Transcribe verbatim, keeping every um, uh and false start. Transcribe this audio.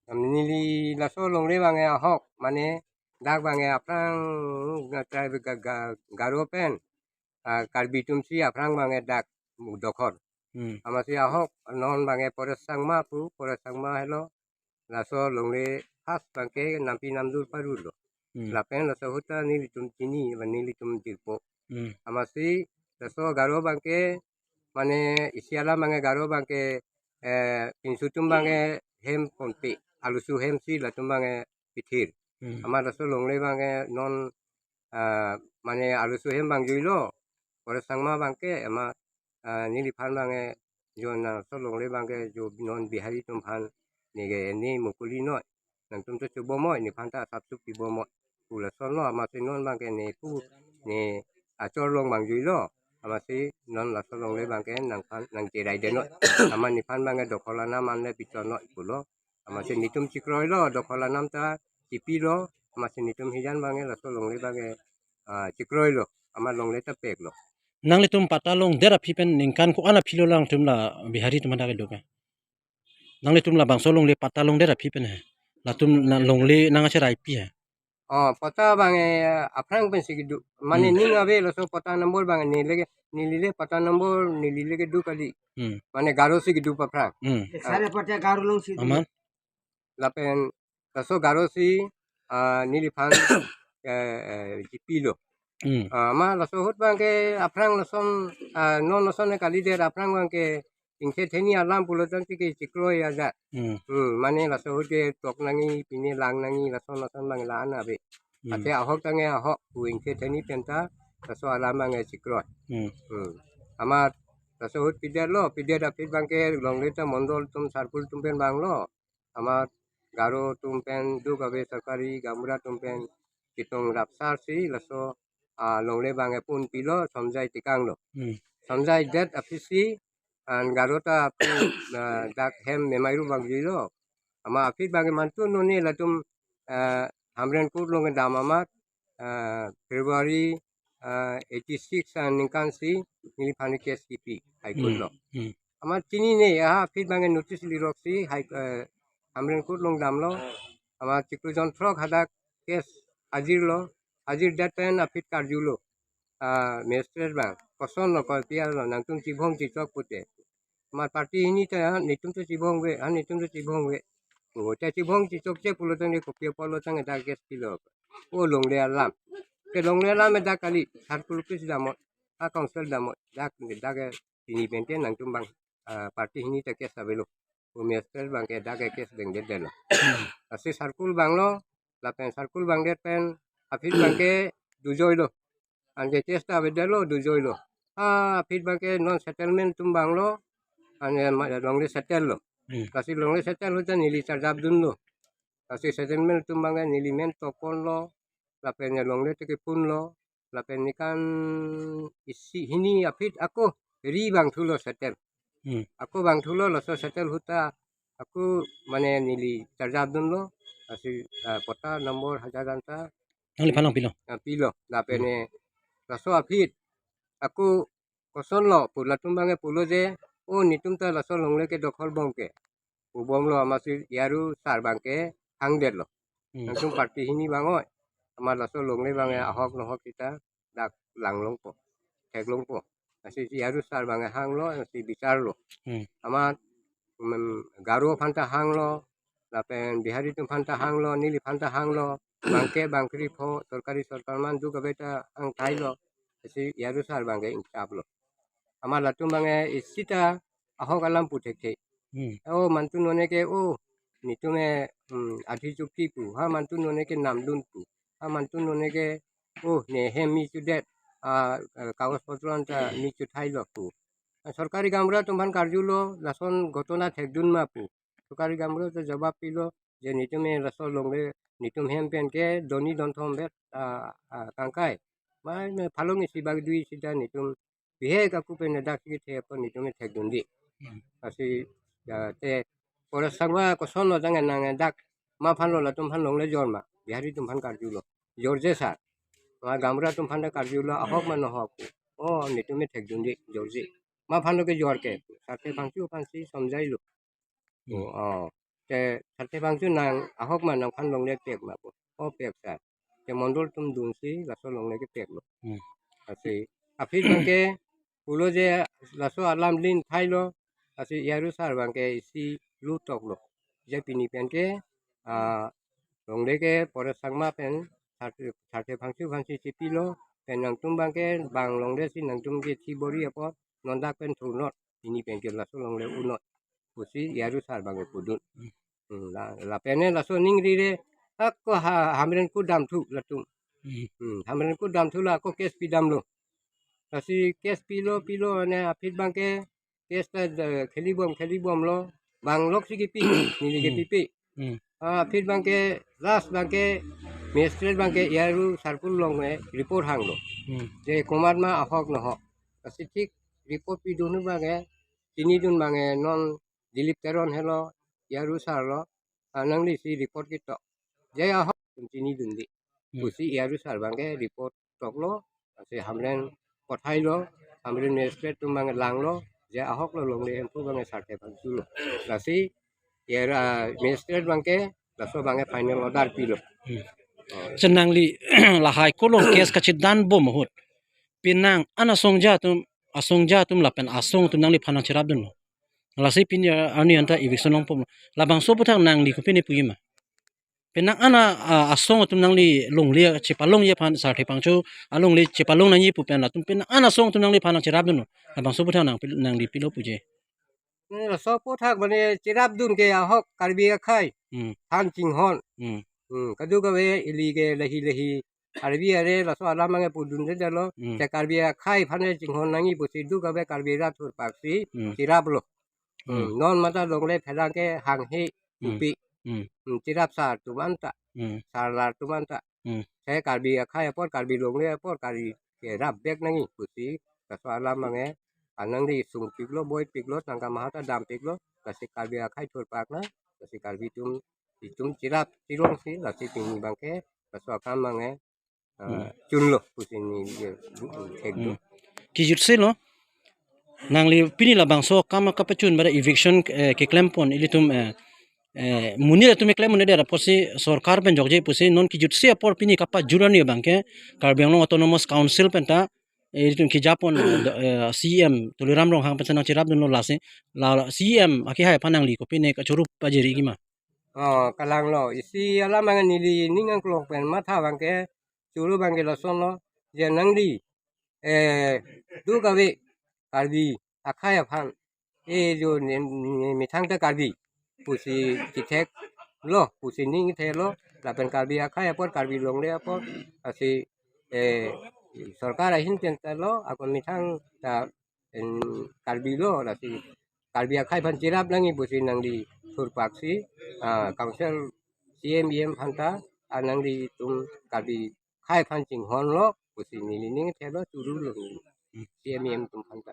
Neli laso longle abang ahok, mane dak abang aphrang ga-, ga-, ga-, Garo pen, ah, Karbi atum si aphrang abang dak dokhor. Hmm. Amatsi ahok non abang Paresh Chakma pu, Paresh Chakma helo. Laso longle first abang ke nampi namdur parulo. Hmm. Lapen laso ahut ta nelitum chini, ba nelitum jirpo. Hmm. Amatsi laso Garo abang ke, mane isi alam abang Garo abang ke, eh, pinso atum abang hem ponpe, arloso hem si latum abang pithir. Hmm. Amat laso longle abang non, ah, mane arloso hem abang juilo. Paresh Chakma abang ke, amat, ah, neliphan abang jo laso longle abang ke jo non Bihari atum aphan ne ke ne mukuli noi. Nangtum ta chobom noi, nephan ta asap sup pibom noi. Pu lasonlo, amatsi non abang ke ne pu, ne achor along abang juilo. Amatsi non laso longle abang ke nangphan nangcherai det noi. Amat nephan abang ke dokhor alam an le pichon noi pulo. Amatsi netum chekroilo, dokhor alam ta chipilo. Amatsi netum hijan abang ke laso longle abang ke, ah, chekroilo. Amat longle ta peklo. Nanglitum patta longdet aphi pen ningkan ko-an aphi lo nangtum la Bihari atum hadak kedo ke? Nanglitum labangso longle patta longdet aphi pen he. Latum na longle nangcheraipi he. Oh, patta abang, eh, aphrang pensi kedo. Mane Hmm. ning ave laso patta number abang neli le, neli le patta number neli le kedo kali. Hmm. Mane Garo si kedo aphrang. Hmm. Sare patta Garo along si do. Aman? Lapen laso Garo si, ah, neliphan, eh, eh, chipilo. Hmm. Ah, amat laso ahut abang ke aphrang lason, ah, non lason kalidet, aphrang abang ke ingkhe theni alam pulo tangte ke chekroi ajat. Hmm. Hmm, mane laso ahut ke tok nangji, pine lang nangji, lason lason abang la-an ave. Hmm. Athe ahok tangte ahok pu ingkhe theni pen ta laso alam abang chekroi. Hmm. Hmm. Amat laso ahut pidetlo, pidet aphi abang ke longle ta mondol atum circle atum pen vanglo. Amat Garo atum pen duk ave, sorkari gaonbura atum pen ketong rapsar si laso, ah, longle abang ke pon pilo Somjoi Tekang lo. Hmm. Somjoi det aphi si an Garo ta pu, ah, dak hem memairu abang juilo. Amat aphi abang ke mantu none latum, ah, Hamren Court along kedam amat, ah, February, ah, eighty six aningkan si neliphan case kipi High Court Hmm. lo. Hmm. Amat chinine, ah, aphi abang ke notice lirok si High, eh, Hamren Court along damlo. Amat chiklo jon throk hadak case ajirlo. Ajir det pen aphi karjulo. Ah, magistrate abang, kosonlo, kopi alo, nangtum chibhong chichok pute. Amat party hini ta, ah, netum ta chibhong ave, ah, netum ta chibhong ave. O, ta chibhong chichokche pulo tangte kopi apotlo tangte dak case pilo. O, longle alam. Ke longle alam dak kali, circle office dam noi, ah, council dam noi, dak, dak, eh, pini pen ke nangtum abang, ah, party hini ta case avelo. Pu magistrate abang ke dak ke case dengdetlo. Lasi circle vanglo, lapen circle vangdet pen aphi abang ke dujoilo. Anke case ta avedetlo, dujoilo. Ah, aphi abang ke non settlement atum vanglo, ane ma-, longle settle lo. Hmm. Lasi longle settle ahut ta neli charjap dunlo. Lasi settlement atum abang ke neli men toponlo, lapen longle ta kepunlo, lapen ningkan isi hini aphi ako ri vangthulo settle. Hmm. Ako vangthulo, laso settle ahut ta ako mane neli charjap dunlo, lasi, ah, patta number hajar anta. Nangliphan nangpilo? Ah, pilo. Lapen Hmm. eh, laso aphi ako kosonlo pu latum abang ke pulo je, o, netum ta laso longle ke dokhor bom ke. Pu bomlo, amatsi A R O sir abang ke hangdetlo. Hmm. Nangtum party hini vang noi. Amat laso longle abang ahok nohok sita dak langlongpo, theklongpo. Lasi A R O sir abang hanglo, lasi bicharlo. Hmm. Amat, mm, Garo aphan ta hanglo, lapen Bihari atum aphan ta hanglo, neliphan ta hanglo, bangke bangkri pho, sorkari sorkar man duk ave ta hang thailo. Lasi A R O sir abang ke ingchaplo. Amat latum abang isi ta ahok alam pu thekthe. Hmm. O, mantu none ke, o, netum eh, hmm, adhi chukti pu. Ha mantu none ke namdun pu. Ha mantu none ke, o, ne hem mi chudet, ah, eh, kagos potro anta mi chuthailo pu. Ah, sorkari gaonbura atum aphan karjulo, lason ghotona thekdun ma pu. Sorkari gaonbura ta jawab pilo, je netum eh laso longle, netum hem pen ke doni donthom bet, ah, ah, kangkai. Mai me phalong isi bak dui sita netum bihek ako pen dak si kethe apot netum thekdunde. Hmm. Lasi, ya, te, Paresh Chakma kosonlo tangte nang dak ma aphanlo, latum aphan longle jor ma, Bihari atum aphan karjulo. Jorje sir. Ma gaonbura atum aphan ta karjulo, ahok ma nohok. O, netum thekdunde, jorje. Ma aphanlo kejor ke. Sarte aphansi, aphansi somjailo. Hmm. O, o. Te Sarthe Phangcho nang ahok ma nangphan longle pek ma pu. O pek sir. Te mondol atum dunsi laso longle kepek lo. Hmm. Lasi aphi abangke pulo je laso alam lin thailo, lasi A R U sir abangke isi lu toklo. Je pini pen ke, ah, longle ke Paresh Chakma pen Sarthe, Sarthe Phangcho aphansi chepilo, pen nangtum abangke bang longle si nangtum ke thi bor-i apot, non dak pen thu non, pini pen ke laso longle un non pusi A R U sir abangke pudun. Hmm, la, lapen ne laso ningri re, ako ha, Hamren ko damthu latum. Hmm. Hmm, Hamren ko damthu la ako case pidamlo. Lasi case pilo, pilo ne aphi abangke case ta, eh, kheli bom, kheli bomlo. Bang lok si kipi, neli ke Hmm. pipi. Hmm. Ah, aphi abangke, last abangke, magistrate abangke A R U sir pu longle report hanglo. Hmm. Je komat ma ahok nohok. Lasi thik report pidun abangke, chinidun abangke non Dilip Teron helo, A R U sir lo, ah, nangli si report ketok. Je ahok atum chinidunde. Hmm. Pusi A R U sir abangke report toklo, lasi Hamren pathailo, Hamren magistrate atum abangke langlo, je ahok lo longle hemphu abangke Sarthe Phangcho lo. Lasi A R U, ah, magistrate abangke, laso abangke final order pilo. Hmm. Oh. Lasi nangli lahai ko long case kachedan bom ahut, penang an asongja atum, asongja atum lapen asong atum nangliphan nangcherapdunlo. Lasi pini arni anta eviction longpo. Labangso aphuthak nangli kopine puji ma? Penang an a, a, asong atum nangli longle chepalongji aphan, Sarthe Phangcho alongle chepalong nangji pu pen latum penang an asong atum nangliphan nangcherapdunlo. Labangso aphuthak nang pil-, nangli pilo puji? Hmm, laso aphuthak mane cherapdun ke ahok Karbi akhei Hmm. phan chinghon. Hmm. Hmm, kadokave ili ke lahi lahi Karbi are laso alam abangke pudundedetlo. Hmm. Te Karbi akhei aphan chinghon nangji pusi dokave Karbi rat thurpaksi Hmm. cheraplo. Hmm. Hmm, non mata longle pherang ke hanghe Hmm. pupi. Hmm. Hmm, cherap sar atum anta. Hmm. Sarlar atum anta. Hmm. Te Karbi akhei apor, Karbi longle apor, Karbi kerap bek nangji pusi laso alam abangke anangli sungpiklo, boipiklo, tangka maha ta dampiklo, lasi Karbi akhei thurpak na, lasi Karbi atum, itum cherap cherongsi, lasi pini abangke laso akam abangke, eh, Hmm. chunlo pusi neli, eh, bu-, thekdun. Hmm. Kejutse lo, nangli pini labangso akam kapachun bada eviction, eh, keklempon ilitum, eh, eh, monit atum keklem un-edet apotsi sorkar pen jokje pusi non kejutse apor pini kapajut arni abangke Karbi Anglong Autonomous Council penta, eh, ilitum kejapon, eh, do-, eh, C E M Tuliram Ronghang pensi nangcherapdunlo lasi, la, la C E M akehai aphan nangli kopine kachoro pajiriji ma? Oh, kalanglo. Isi alam abangke neli ning angklong pen matha abangke choro abangke lasonlo. Je nangli, eh, dokave Karbi akhei aphan, eh, jo ne, ne, methang ta Karbi pusi chetheklo, pusi ning thelo, lapen Karbi akhei apor, Karbi longle apor, lasi, eh, sorkar ahin pen ta lo, ako methang ta, en, Karbi lo, lasi Karbi akhei aphan cherap nangji pusi nangli thurpaksi, ah, council C E M, E M aphan ta, ah, nanglitum Karbi akhei aphan chinghonlo pusi neli ning thelo, chorolo neli. Hmm. C E M, E M atum aphan ta.